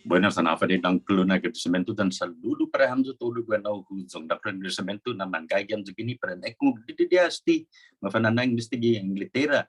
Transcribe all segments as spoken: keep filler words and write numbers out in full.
Bueno, sa' håfa adai dångkolo na agradesimiento yan saludu para hamyo todu guenao huyong. Dångkolo na agradesimiento na manggaige hamyo guini para un ekungok didide' este, mafana'na'an este gi Inglatera.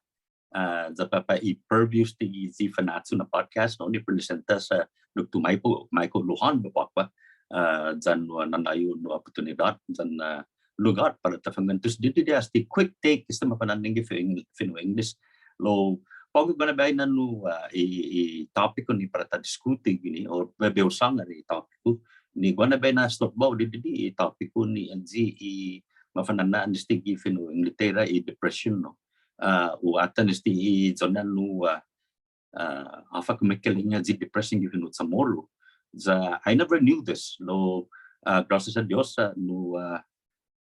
Ah, ya para, para i preview este gi i Fanachu na podcast, no, ni presenta sa' Doktor Michael, Michael Lujan Bevacqua, ah, yan, ah, nåna yu' na oportunidåt, yan, ah, lugåt para ta fanguentos didide' este quick take, este mafana'na'an gi fino' Eng-, fino' English. Lao, på'go guaha na biahi na nu, ah, i, i tópiko ni para ta diskuti guini, o bai hu sångan i tópiko, ni guaha na biahi na estotba yu' didide' i tópiko ni ayu i mafana'na'an este gi fino' Inglatera i depression, no. Ah, u atan este i iyo-ña nu, ah, ah, håfa kumekeilek-ña i depression gi fino' Chamorro. Ya, I never knew this. Lao, ah, gracias a Dios, ah, nu, ah,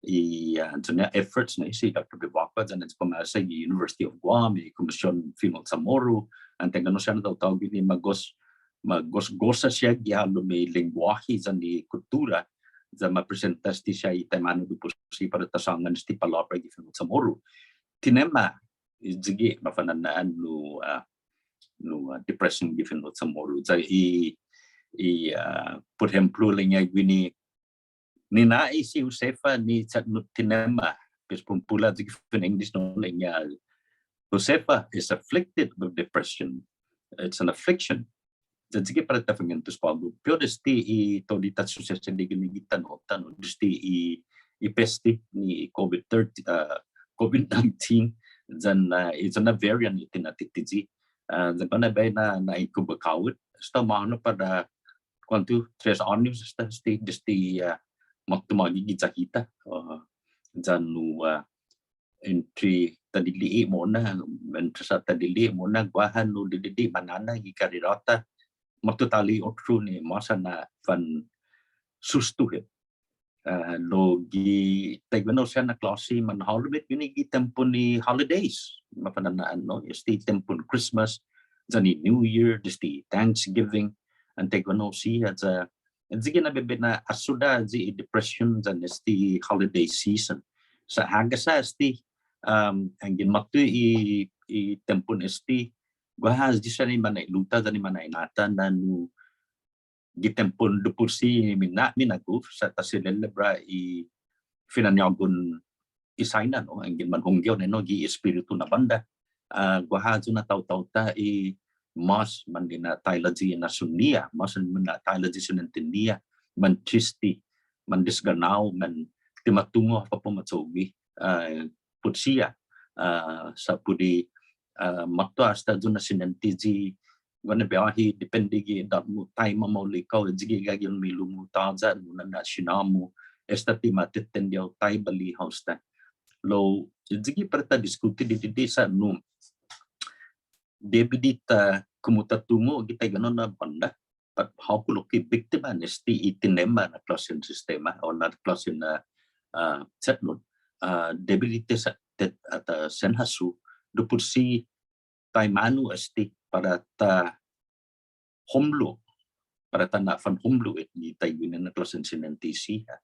i, ah, iyo-ña efforts ni si Doktor Bevacqua, yan i pumaisa gi University of Guam, i Kumision Fino' Chamorro, an taiguenao siha na taotao guini ma gos-, ma gos-, gosa siha gi halom i lengguåhi yan i kuttura, ya ma presenta este siha i taimanu dipotsi para ta sångan este palåbra gi fino' Chamorro. Tinema, ayu i mafana'na'an nu, ah, nu, ah, depression gi fino' Chamorro. Ya i, i, ah, por ehemplo, ilek-ña guini, ni nå'i si Josefa ni chetnot tinema, pues pon pula ayu gi fino' English no ilek-ña, Josefa is afflicted with depression. It's an affliction. Ya ayu i para ta fanguentos på'go. Pi'ot este i todu i ta susesedi guini gi tano'-ta, no, desde i, i peste ni COVID thirteen, ah, COVID nineteen, yan, ah, i iyo-ña variant i tinatiyi. Ah, yan guaha na biahi na, na inkubekao hit. Esta månu para kuånto, tres åños esta este, desde, ah, måtto magi giya hita. Ah, yan nu, ah, entre ta dili'e' mo'na, entre sa' ta dili'e' mo'na, guaha nu didide' manana gi karera-ta, måtto tåli' otro ni mås ha na'fansusto hit. Ah, lao gi taiguenao siha na klåse manhålom hit guini gi tiempon i holidays, mafana'na'an, no, este tiempon Christmas, yan i New Year, desde Thanksgiving, an taiguenao siha ya, ayu i na bai bai na asodda' ayu i depression yan este holiday season. Sa' hagas ha' este, um, anggen måtto i, i tiempon este, guaha ayu siha ni manailu-ta yan ni manaina-ta na nu gi tiempon dipotsi mina', minagof sa' ta selelebra i finañågon i Saina, no, anggen manhongge hao, no, gi espiritu na bånda. Ah, guaha ayu na taotao-ta i mås manmina'tailayi i nasion-ñiha, mås manmina'tailayi i siniente-ñiha, mantriste, mandisganao, man ti ma tungo' håfa para u ma cho'gue, ah, put siha, ah, sa' put i, ah, måtto asta ayu na siniente ayu i guaha na biahi, depende gi idåt-mu, taimanu maolek hao, ayu i gaige i milu-mu tåya', nu na na siña-mu, esta ti ma tetende hao taibali hao esta. Lao, ayu i para ta diskuti didide' sa' nu, debi di ta, komu ta tungo' gi taiguenao na bånda, pat hågu lokkue' biktima ni este i tinema na klåsen sistema, o na klåsen na, ah, chetnot, ah, debi di ta sa-, te-, ah, ta sen hasso, dipotsi taimanu este para ta homlo', para ta na'fanhomlo' hit gi taiguini na klåsen siniente siha.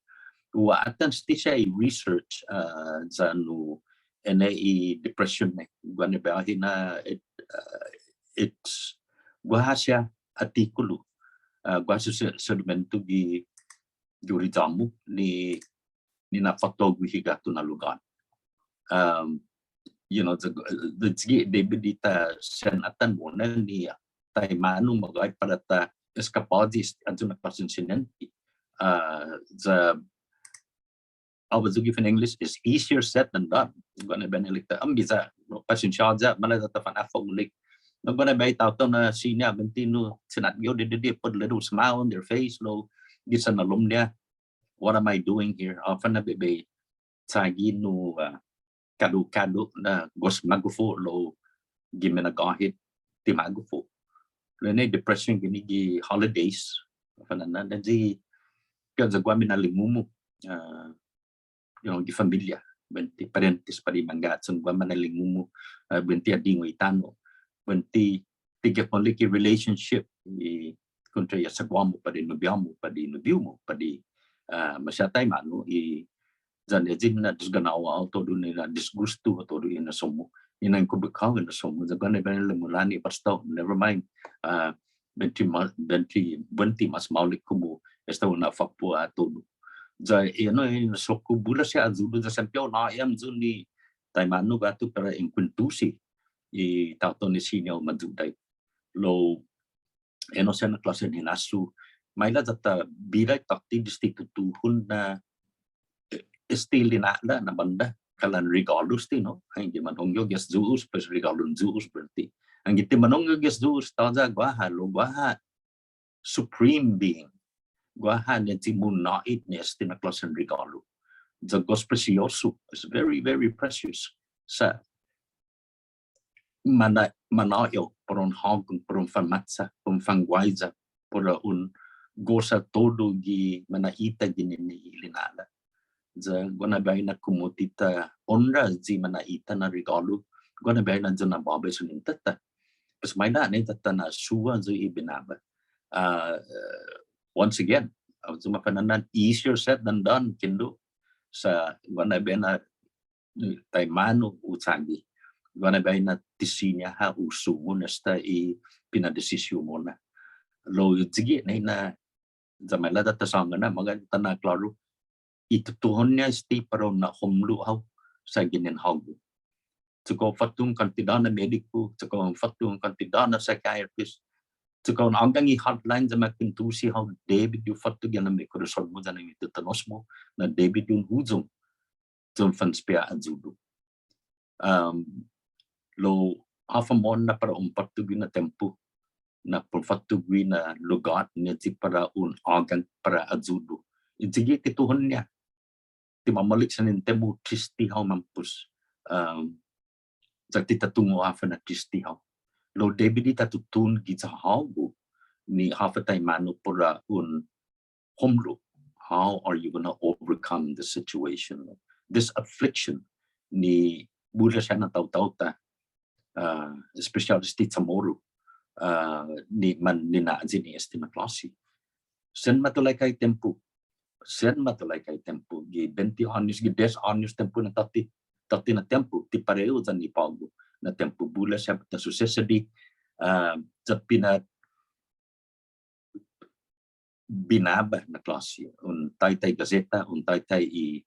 Hu atan este siha i research, ah, ya nu ennao i depression ni, guaha na biahi na it, ah, it's, guaha siha attikulu, ah, guaha siha se-, segmento gi, gi uriyå-mu ni, ni na'fa'togue hit guatu na lugåt. Um, you know, the, the, the, debi di ta sen atan mo'na ni taimanu magåhet para ta eskapåyi ayu na klåsen siniente. Ah, the, håfa ayu gi fino' English is easier said than done. Guaha na biahi na ilek-ta, um, biha, no, pasensia ya, maila' ya ta fana'fa'na'an. No, guaha na biahi taotao na siña, buente nu, sinatge hao didide', put a little smile on their face, lao, gi sanhalom-ña, what am I doing here? Håfa na bai bai chagi nu, ah, kådu-kådu na gos magufo lao gi minagåhet ti magufo. Lao ni depression guini gi holidays. Håfa na na, na ayu i, kaya guaha minalenggu-mu, ah, you know, gi familia, buente parientes para i mangga'chong, guaha minalenggu-mu, ah, buente adingu i tano', buente ti gef maolek i relationship, i kontra i asaguå-mu, pat i nobiå-mu, pat i nobiu-mu, pat i, ah, maseha taimanu, i yan ayu i na disganao hao todu ni na disgustu hao todu i hinasso-mu, i na inkubekao i hinasso-mu, ya guaha na biahi na lemulani, but still, never mind. Ah, Buente ma-, buente, buente mas maolek komu esta un na'fakpo' ha' todu. Ya, you know, i na'sohyo bula siha ayudu, ya siempre un nå'i hamyo ni taimanu guatu para en kuentusi i taotao ni siña umayuda. Lao, you know, siha na klåsen hinasso, maila' ya ta bira tåtte desde tutuhon na, eh, este lina'la' na bånda, kalan regålu este, no? Anggen manhongge gi as Yu'os, pues regålon Yu'os buente. Anggen ti manhongge gi as Yu'os, tåya' guaha, lao guaha supreme being. Guaha ni i mungnå'i ni este na klåsen regålu. Ya gos presiosu, it's very, very precious. Sa' mana-, manå'yo, para un hågon, para un fanmacha, para un fanguaiya, para un gosa todu gi mana'ita ginen i lina'la'. Ya guaha na biahi na komu ti ta onra i mana'ita na regålu, guaha na biahi na ya na'båba i siniente-ta. Pues maila' ni ta ta na'suha ayu i binaba. Ah, eh, once again, ayu ma fana'an, easier said than done, kindu. Sa' guaha na biahi na taimanu hu chagi. Guaha na biahi na ti siña ha' hu sungon esta i pinadesision-mu na. Lao ayugue' nai na ya maila' ya ta sångan na, magåhet ta na'klåru. I tutuhon-ña este para un na'homlo' hao sa' ginen hågu. Chika un fåtto un kantidåt na mediku, chika un fåtto un kantidåt na psychiatrist, chika un ågang i hotline ya ma kuentusi hao, debi di u fåtto gi anai korason-mu yan i tatanos-mu, na debi di un huyong ya un fanespia ayudu. Um, lao håfa mohon na para un fåtto guihi na tiempo, na para un fåtto guihi na lugåt ni ayu para un ågang para ayudu. Ayugue' ti tutuhon-ña. Ti mamaolek siniente-mu triste hao mampos. Um, ya ti ta tungo' håfa na triste hao. Lao debi di ta tutuhon giya hågu ni håfa taimanu para un homlo'. How are you gonna overcome the situation? This affliction ni bula siha na taotao-ta, ah, espesiåt este Chamoru, ah, ni man nina'yi ni este na klåsi. Sen matulaika i tiempo. Sen matulaika i tiempo. Gi bente åños, gi dies åños tiempo na tåtte, tåtte na tiempo, ti parehu yan i på'go na tiempo. Bula siha ta susesedi, ah, ya pina binaba na klåsi, un taitai gaseta, un taitai i,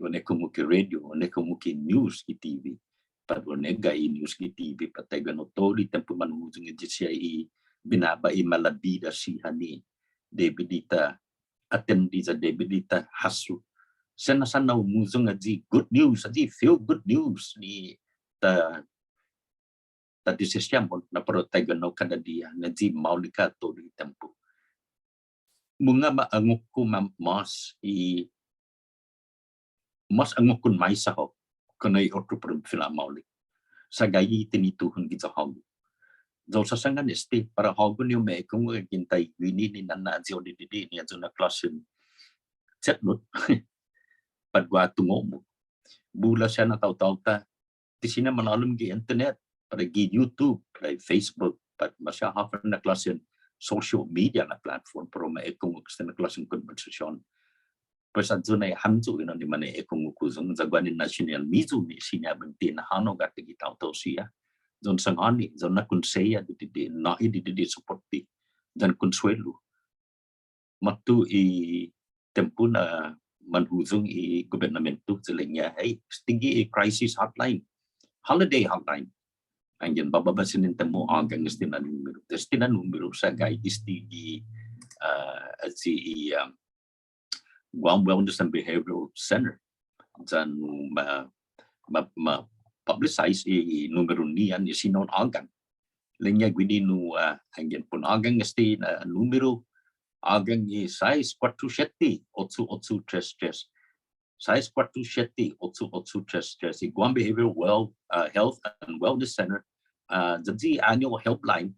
un ekungok i radio, un ekungok i news gi T V. Pat un egga' i news gi T V, pat taiguenao todu i tiempo manhuyong ayu siha i binaba i malabida siha ni debi di ta atendi ya debi di ta hasso. Sen na sana un huyong ayu i good news, ayu i feel good news ni ta ta disision-mu na para u taiguenao kada diha, na ayu i maolek ha' todu i tiempo. Mungnga ma angokko ma-, mås i, mås angokko maisa hao, kinu i otro para u fina'maolek. Sa' gaige i tinituhon giya hågu. Ya hu sasangan este, para hågu ni u ma ekungok anggen taiguini ni nåna ayu didide' ni ayu na klåsen chetnot. Pat guaha tungo'-mu. Bula siha na taotao-ta, ti siña manhålom gi internet, para gi YouTube, para gi Facebook, pat maseha håfa na klåsen social media na platform, para u ma ekungok este na klåsen konversasion. Pues ayu nai hamyo, you know, ni mane'ekungok huyong, ya guaha ni na siña miyu ni siña buente na hånao guatu gi taotao siha. Ya un sangåni, ya un na'konseha didide', nå'i didide' soporte, yan konsuelu. Måtto i tiempo na manhuyong i gobetnamento, ilek-ña, hey, sigi i crisis hotline, holiday hotline. Anggen bababa siniente-mu ågang este na numeru. Este na numeru sa' gaige este gi, ah, ayu i, um, Guam Wellness and Behavioral Center. Yan ma, ma, ma publicize i numeru-ña ni siña un ågang. Ilek-ña guini nu, ah, anggen para un ågang este na numeru, ågang i sais kuåttro siette, ocho ocho tres tres. Sais kuåttro siette, ocho ocho tres tres. I Guam Behavioral Well, ah, Health and Wellness Center, ah, yan i annual helpline,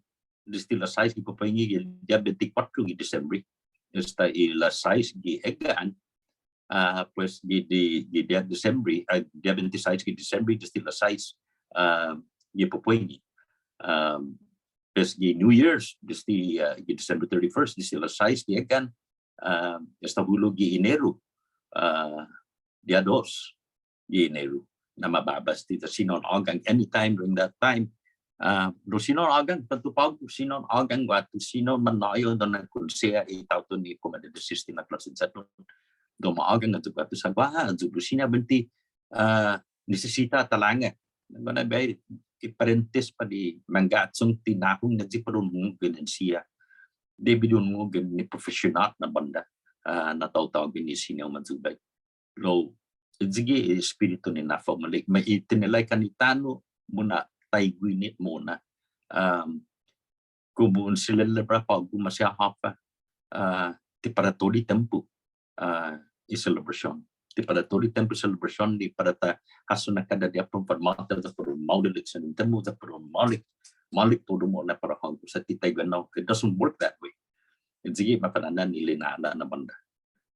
desde las sais gi pupuengi gi dia bente kuåttro gi Disembre, esta i las sais gi egga'an, ah, pues, gi, gi, gi dia Disembre, ah, dia bente sais gi Disembre, desde las sais, ah, gi pupuengi. Ah, pues, gi New Year's, desde, ah, gi December thirty-first, desde las sais gi egga'an, ah, esta hulo' gi Eneru, ah, dia dos gi Eneru. Na mababa este ta siña un ågang anytime during that time, Ah, lao siña un ågang, på'go, siña un ågang guatu, siña un mannå'i, lao na konsea i taotao ni komu didisisti na klåsen chetton. Lao ma ågang ayu guatu sa' guaha ayu, lao siña buente, ah, nisisita talanga. Guaha na biahi i parentes para i mangga'chong ti nahong na ti para un hungok ginen siha. Debi di un hungok ginen ni profesionåt na bånda, ah, na taotao guini siña un mayuda. Lao, ayu i espiritu ni na'fa'maolek, ma i tinilai-ña ni tano', muna'taiguini mo'na. Um, komu un selebra på'go maseha håfa, ah, ti para todu i tiempo, ah, i selebrasion. Ti para todu i tiempo i selebrasion, ti para ta hasso na kada diha para un fanmåta, ta para un maolek i sininte-mu, ta para un maolek, maolek todu mo'na para hågu, sa' ti taiguenao. It doesn't work that way. Ayu i mafana'an i lina'la' na bånda.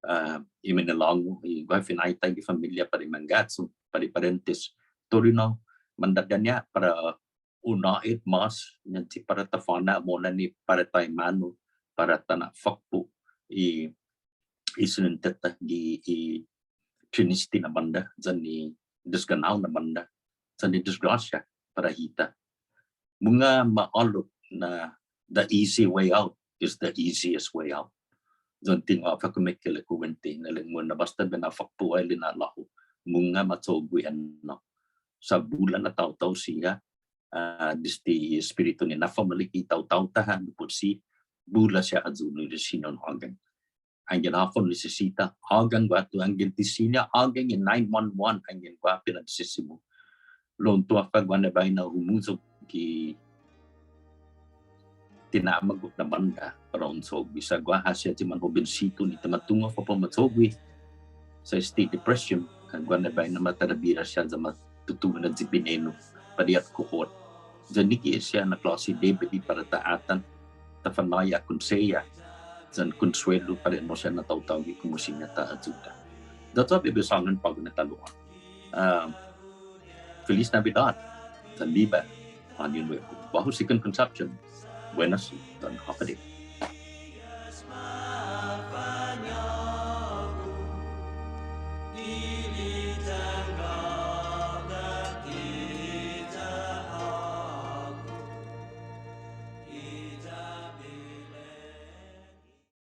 Ah, i minalångu, i guaha finaitai gi familia para i mangga'chong, para i parentes. Todu enao, mandådåña' para un nå'i mås, yan ti para ta fana' mo'na ni para taimanu, para ta na'fakpo' i, i sininte-ta gi i triniste na bånda, yan i desgånao na bånda, yan i desgrasia para hita. Mungnga ma'ålok na the easy way out is the easiest way out. Yan ti håfa kumeke'ilek-hu buente, na ilek-mu na båsta bai hu na'fakpo' i lina'la'-hu. Mungnga macho'gue enao. Sa' bula na taotao siha, ah, desde espiritu ni na'fa'maolek i taotao-ta ha' nu put si, bula siha ayu nu di siña un ågang. Anggen håfa un nisisita, ågang guatu, anggen ti siña ågang i nine one one, anggen guaha pinadisisi-mu. Lao un tungo' håfa guaha na biahi na humuyong gi tinamagof na bånda para un cho'gue sa' guaha siha i man hobensitu ni ti ma tungo' håfa para u ma cho'gue. Sa' este depression, guaha na biahi na ma tåya' bira siha ya ma tutuhon na i binenu, para i alkohol. Ya nigge' siha na klåsi debi di para ta atan, ta fanå'i konsea, yan konsuelu para enao siha na taotao gi komu siña ta ayuda. That's all bai hu sångan på'go na talo'åni. Um, Feliz Navidad, yan biba Año Nuevo. Guåhu si Concepcion. Buenas, yan håfa adai.